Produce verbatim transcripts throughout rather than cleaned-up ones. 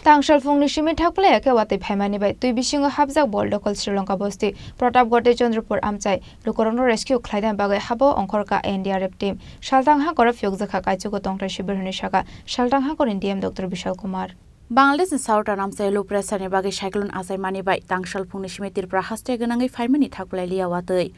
Tangsalphungni simi thakphlai ya khe watwi phaimani bai twi bisingo hapjak Bol Dokhol Sri Lanka bosti Pratapgarh tei Chandrapur amchai lukurokno rescue khlaina bagwi habo ongkhorkha N D R F team. Salthang hakoro phiyokjakha Kaichugo tongthai sibir hwnwi sakha Salthang hakorni D M Doctor Bishal Kumar. Bangladeshni Southern amchai low pressure ni bagwi cyclone achaimani bai tangsalphungni simi Tripura haste gwnangwi phaimani thakphlai liya watwi.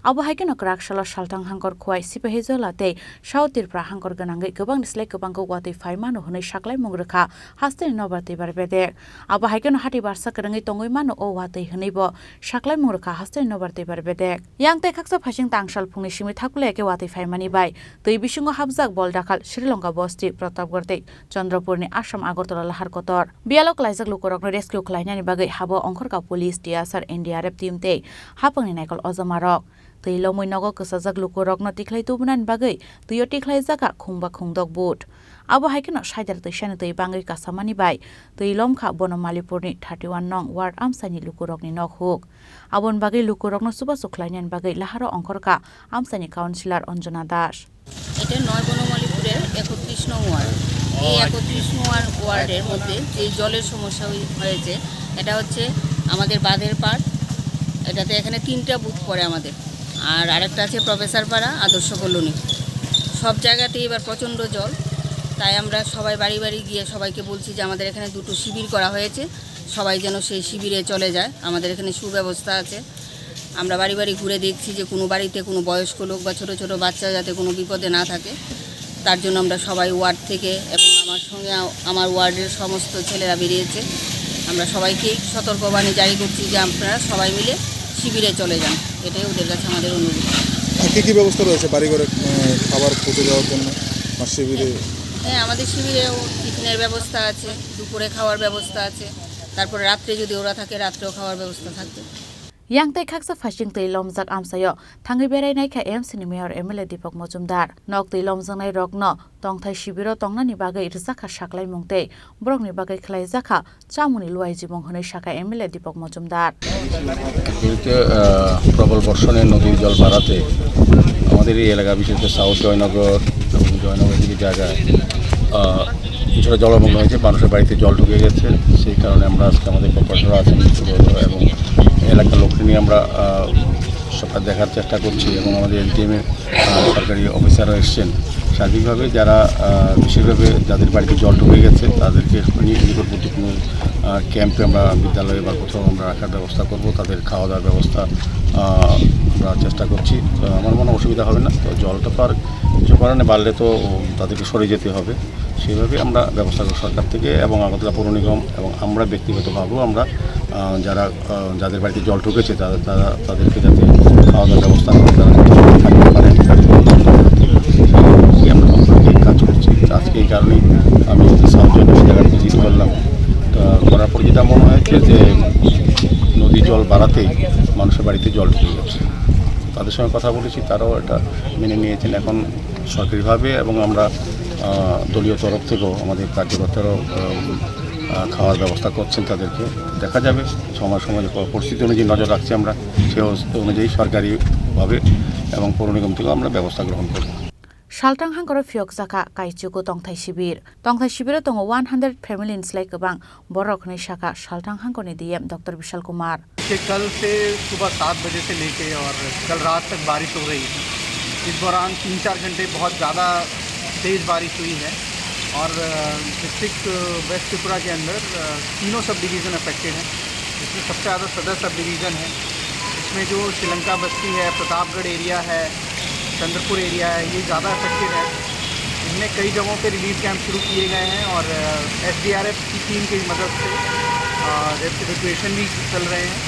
Abo hai kheno kwrak salo Salthang hangkor Khowai Sipahijola tei South Tripura hangkor gwnangwi kwbangni slai kwbangkuk watwi phai mano hwnwi saklaimung rwkha hasteni nobar twibar bedek. Abo hai kheno hati barsa kwrwngwi tongwi mano o watwi hwnwibo saklaimung rwkha hasteni nobar twibar bedek. Yang tei khaksa phaising tangsalphungni simi thakphlai ya khe watwi phaimani bai twi bisingo hapjak Bol Dakhal Sri Lanka bosti Pratapgarh tei Chandrapurni Assam Agartala lahar kotor. Biyalo klaijak lukurokno rescue khlainani bagwi habo ongkhorkha police, T S R, N D R F team tei hapangni naikol ojomarok. Twi lomwi nogo kwchajak lukurokno tikhlai tubunani bagwi twio tikhlaijakha khungba khungdok boat. Abo hai kheno saidar twisani twi bangwi kasamani bai twi lomkha Bonomalipurni thirty one nong ward amchaini lukurokni nok huk. Aboni bagwi lukurokno chubachu khlainani bagwi laharo ongkhorkha amchaini councillor Anjana Das. এটা নয় বনমালীপুরের একত্রিশ নং ওয়ার্ড। এই একত্রিশ নং ওয়ার্ড, ওয়ার্ডের মধ্যে যে জলের সমস্যা হই-, হয়েছে, এটা হচ্ছে আমাদের বাঁধের পাড়, এটাতে এখানে তিনটা বুথ পড়ে আমাদের। আর আরেকটা আছে প্রফেসর পাড়া, আদর্শ কলোনি। সব জায়গাতেই এবার প্রচণ্ড জল, তাই আমরা সবাই বাড়ি বাড়ি গিয়ে সবাইকে বলছি যে আমাদের এখানে দুটো শিবির করা হয়েছে, সবাই যেন সেই শিবিরে চলে যায়। আমাদের এখানে সুব্যবস্থা আছে। আমরা বাড়ি বাড়ি ঘুরে দেখছি যে কোনো বাড়িতে কোনো বয়স্ক লোক বা ছোট ছোট বাচ্চা যাতে কোনো বিপদে না থাকে, তার জন্য আমরা সবাই ওয়ার্ড থেকে এবং আমার সঙ্গে আ-, আমার ওয়ার্ডের সমস্ত ছেলেরা বেরিয়েছে। আমরা সবাইকেই সতর্কবাণী জারি করছি যে আপনারা সবাই মিলে শিবিরে চলে যান, এটাই ওদের কাছে আমাদের অনুরোধ। আর কি কি ব্যবস্থা রয়েছে বাড়িঘরে, আহ, খাবার পৌঁছে দেওয়ার জন্য বা শিবিরে? হ্যাঁ, আমাদের শিবিরেও টিফিনের ব্যবস্থা আছে, দুপুরে খাওয়ার ব্যবস্থা আছে, তারপরে রাত্রে যদি ওরা থাকে, রাত্রেও খাওয়ার ব্যবস্থা থাকবে। Yang tei khaksa phaising twi lomjak amchaio thangwi berai naikha M C ni mayor M L A Deepak Majumdar. Nok twi lomjaknai rokno tongthai sibiro tongnani bagwi rwjakha saklaimung tei borokni bagwi khlaijakha chamungni luaijimung hwnwi sakha M L A Deepak Majumdar. এই যে, আহ, প্রবল বর্ষণে নদীর জল বাড়াতে আমাদের এই এলাকা, বিশেষ করে সাউথ জয়নগর এবং জয়নগর দিকে জায়গায়, আহ, কিছুটা জলমগ্ন হয়েছে, মানুষের বাড়িতে জল ঢুকে গেছে। সেই কারণে আমরা আজকে আমাদের কর্পোরেটর আছেন এবং এলাকার লোককে নিয়ে আমরা, আহ, সবটা দেখার চেষ্টা করছি এবং আমাদের এসডিএম এর, আহ, সরকারি অফিসাররা এসছেন। সার্বিকভাবে যারা, আহ, বিশেষভাবে যাদের বাড়িতে জল ঢুকে গেছে, তাদেরকে নি-, নিকটবর্তী কোনো, আহ, ক্যাম্পে আমরা, বিদ্যালয়ে বা কোথাও আমরা রাখার ব্যবস্থা করব, তাদের খাওয়া দাওয়ার ব্যবস্থা, আহ, আমরা চেষ্টা করছি। তো আমার মনে হয় অসুবিধা হবে না। তো জলটা তো আর কিছু করার নেই, বাড়লে তো তাদেরকে সরে যেতে হবে। সেইভাবে আমরা ব্যবস্থা করব সরকার থেকে এবং আগরতলা পৌর নিগম এবং আমরা ব্যক্তিগতভাবেও আমরা, আহ, যারা, আহ, যাদের বাড়িতে জল ঢুকেছে, তারা, তারা, তাদেরকে যাতে খাওয়া দাওয়ার ব্যবস্থা করে, তারা যাতে থাকতে পারেন, এই আমরা পক্ষ থেকে কাজ করছি। তো আজকে এই কারণেই আমি সাউথ জয়নগর জায়গাটা ভিজিট করলাম। তো করার পর যেটা মনে হয়েছে যে নদীর জল বাড়াতেই মানুষের বাড়িতে জল ঢুকে যাচ্ছে। তাদের সঙ্গে কথা বলেছি, তারাও এটা মেনে নিয়েছেন। এখন সরকারিভাবে এবং আমরা, আহ, দলীয় তরফ থেকেও আমাদের কার্যকর্তারাও, আহ, আহ, খাওয়ার ব্যবস্থা করছেন তাদেরকে। দেখা যাবে সময় সময় প-, পরিস্থিতি অনুযায়ী নজর রাখছি আমরা, সে অবস্থা অনুযায়ী সরকারিভাবে এবং পৌর নিগম থেকেও আমরা ব্যবস্থা গ্রহণ করব। Salthang hangkoro phiyok jakha Kaichugo tongthai sibir. Tongthai sibiro tongo one hundred family ni slai kwbang borok hwnwi sakha Salthang hangkorni D M Doctor Bishal Kumar. कि कल से सुबह सात बजे से लेके और कल रात तक बारिश हो रही थी। इस दौरान तीन चार घंटे बहुत ज़्यादा तेज़ बारिश हुई है और, अ, डिस्ट्रिक्ट वेस्ट त्रिपुरा के अंदर, अ, तीनों सब डिवीज़न अफेक्टेड हैं, जिसमें सबसे ज़्यादा सदर सब डिवीज़न है। इसमें जो श्रीलंका बस्ती है, प्रतापगढ़ एरिया है, चंद्रपुर एरिया है, ये ज़्यादा अफेक्टेड है। इनमें कई जगहों पे रिलीफ कैंप शुरू किए गए हैं और, अ, एसडीआरएफ की टीम की मदद से, अ, रेस्क्यू ऑपरेशन भी चल रहे हैं।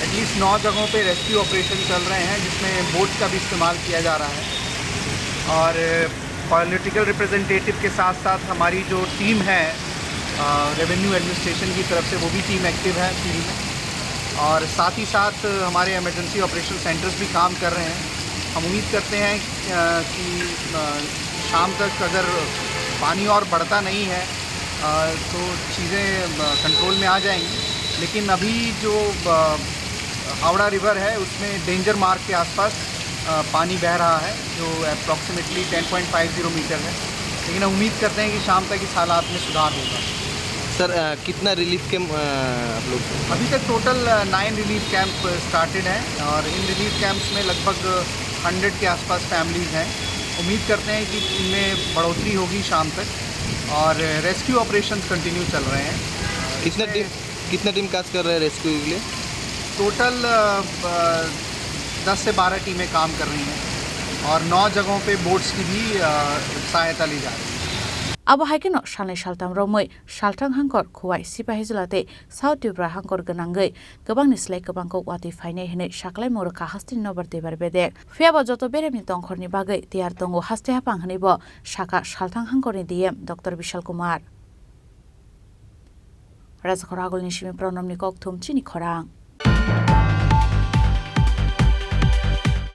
एटलीस्ट नौ जगहों पे रेस्क्यू ऑपरेशन चल रहे हैं, जिसमें बोट का भी इस्तेमाल किया जा रहा है। और पॉलिटिकल रिप्रेजेंटेटिव के साथ साथ हमारी जो टीम है, अ, रेवेन्यू एडमिनिस्ट्रेशन की तरफ से, वो भी टीम एक्टिव है फील्ड में। और साथ ही साथ हमारे इमरजेंसी ऑपरेशन सेंटर्स भी काम कर रहे हैं। हम उम्मीद करते हैं, अ, कि, अ, शाम तक अगर पानी और बढ़ता नहीं है, अ, तो चीज़ें, अ, कंट्रोल में आ जाएंगी। लेकिन अभी जो, अ, हावड़ा रिवर है, उसमें डेंजर मार्क के आसपास, अ, पानी बह रहा है, जो approximately ten point five zero metre है। लेकिन हम उम्मीद करते हैं कि शाम तक इस हालात में सुधार होगा। सर, अ, कितना रिलीफ कैंप, अ, आप लोग? अभी तक total nine relief camp started हैं और इन रिलीफ कैंप्स में लगभग हंड्रेड के आसपास फैमिलीज हैं। उम्मीद करते हैं कि इनमें बढ़ोतरी होगी शाम तक और रेस्क्यू ऑपरेशंस कंटिन्यू चल रहे हैं। कितना इसमें टीम, कितना टीम काज कर रहा है रेस्क्यू के लिए? टोटल, अ, अ, दस से बारह टीमें काम कर रही हैं और नौ जगहों पे बोट्स की भी, अ, सहायता ली जा रही है। Abo hai kheno salnwi saltham romwi Salthang hangkor Khowai Sipahijala tei South Tripura hangkor gwnangwi kwbangni slai kwbang kok watwi phainai hwnwi saklaimung rwkha hasteni nobar twibar bedek. Phiyaba joto beremni tongkhorni bagwi tiyar tongo haste haphang hwnwibo sakha Salthang hangkorni D M Doctor Bishal Kumar. Rajakhor Agulni simi Pranamni kokthum chini khorang.